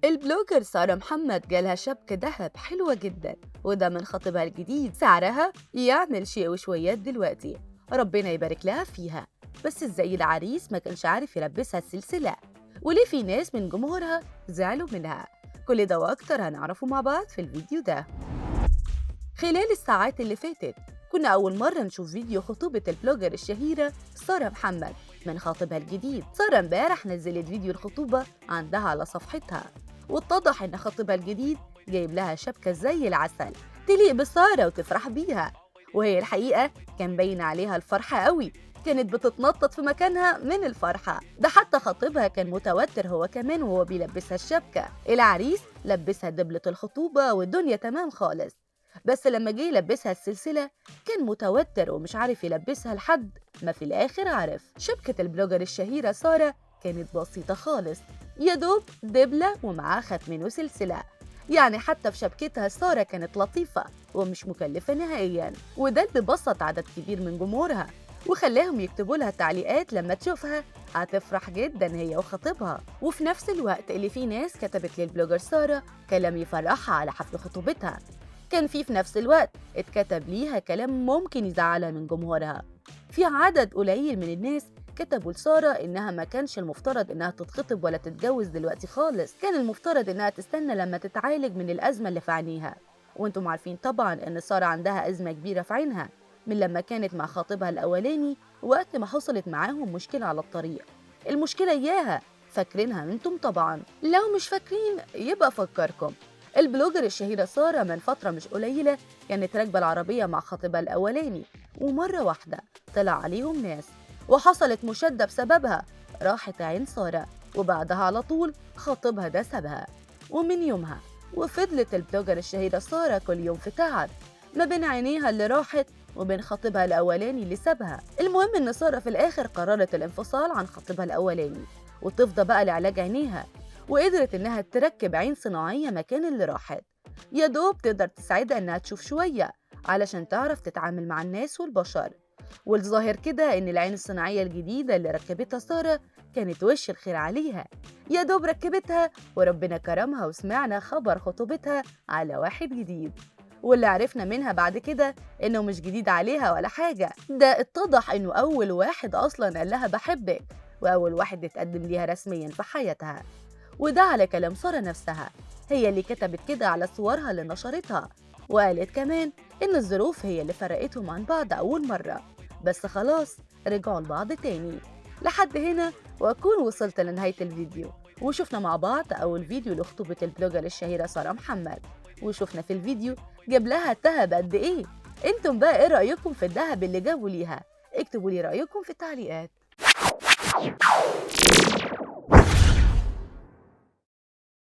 البلوجر سارة محمد جالها شبكة ذهب حلوة جدا، وده من خطيبها الجديد، سعرها يعمل شيء وشويات دلوقتي، ربنا يبارك لها فيها. بس ازاي العريس ما كانش عارف يلبسها السلسلة؟ وليه في ناس من جمهورها زعلوا منها؟ كل ده واكتر هنعرفه مع بعض في الفيديو ده. خلال الساعات اللي فاتت كنا أول مرة نشوف فيديو خطوبة البلوجر الشهيرة سارة محمد من خطيبها الجديد. سارة امبارح نزلت فيديو الخطوبة عندها على صفحتها، واتضح إن خطيبها الجديد جايب لها شبكة زي العسل تليق بسارة وتفرح بيها، وهي الحقيقة كان باين عليها الفرحة قوي، كانت بتتنطط في مكانها من الفرحة. ده حتى خطيبها كان متوتر هو كمان وهو بيلبسها الشبكة. العريس لبسها دبلة الخطوبة والدنيا تمام خالص، بس لما جه يلبسها السلسلة كان متوتر ومش عارف يلبسها لحد ما في الآخر عرف. شبكة البلوجر الشهيرة سارة كانت بسيطة خالص، يا دوب دبلة ومعاه ختمين وسلسلة، يعني حتى في شبكتها سارة كانت لطيفة ومش مكلفة نهائيا، وده اللي بسط عدد كبير من جمهورها وخلاهم يكتبوا لها تعليقات لما تشوفها هتفرح جدا هي وخطيبها. وفي نفس الوقت اللي في ناس كتبت للبلوجر سارة كلام يفرحها على حفل خطوبتها، كان في نفس الوقت اتكتب ليها كلام ممكن يزعلها من جمهورها. في عدد قليل من الناس كتبوا لسارة إنها ما كانش المفترض إنها تتخطب ولا تتجوز دلوقتي خالص، كان المفترض إنها تستنى لما تتعالج من الأزمة اللي في عينيها. وانتم عارفين طبعا إن سارة عندها أزمة كبيرة في عينها من لما كانت مع خطيبها الأولاني وقت ما حصلت معاهم مشكلة على الطريق. المشكلة إياها فاكرينها انتم طبعا، لو مش فاكرين يبقى فكركم. البلوجر الشهيرة سارة من فترة مش قليلة كانت راكبة العربية مع خطيبها الأولاني، ومرة واحدة طلع عليهم ناس وحصلت مشادة بسببها، راحت عين سارة، وبعدها على طول خطيبها ده سابها. ومن يومها وفضلت البلوجر الشهيرة سارة كل يوم في تعب ما بين عينيها اللي راحت وبين خطيبها الأولاني اللي سابها. المهم إن سارة في الآخر قررت الانفصال عن خطيبها الأولاني وتفضى بقى لعلاج عينيها، وقدرت إنها تركب عين صناعية مكان اللي راحت، يا دوب تقدر تساعدها إنها تشوف شوية علشان تعرف تتعامل مع الناس والبشر. والظاهر كده إن العين الصناعية الجديدة اللي ركبتها سارة كانت وش الخير عليها، يا دوب ركبتها وربنا كرمها وسمعنا خبر خطوبتها على واحد جديد. واللي عرفنا منها بعد كده إنه مش جديد عليها ولا حاجة، ده اتضح إنه أول واحد أصلاً قال لها بحبك، وأول واحد اتقدم ليها رسمياً في حياتها. وده على كلام سارة نفسها، هي اللي كتبت كده على صورها اللي نشرتها، وقالت كمان إن الظروف هي اللي فرقتهم عن بعض أول مرة، بس خلاص رجعوا لبعض تاني. لحد هنا وأكون وصلت لنهاية الفيديو، وشفنا مع بعض أول فيديو لخطوبة البلوجر الشهيرة سارة محمد، وشفنا في الفيديو جاب لها الذهب قد إيه. انتم بقى إيه رأيكم في الذهب اللي جابوا ليها؟ اكتبوا لي رأيكم في التعليقات.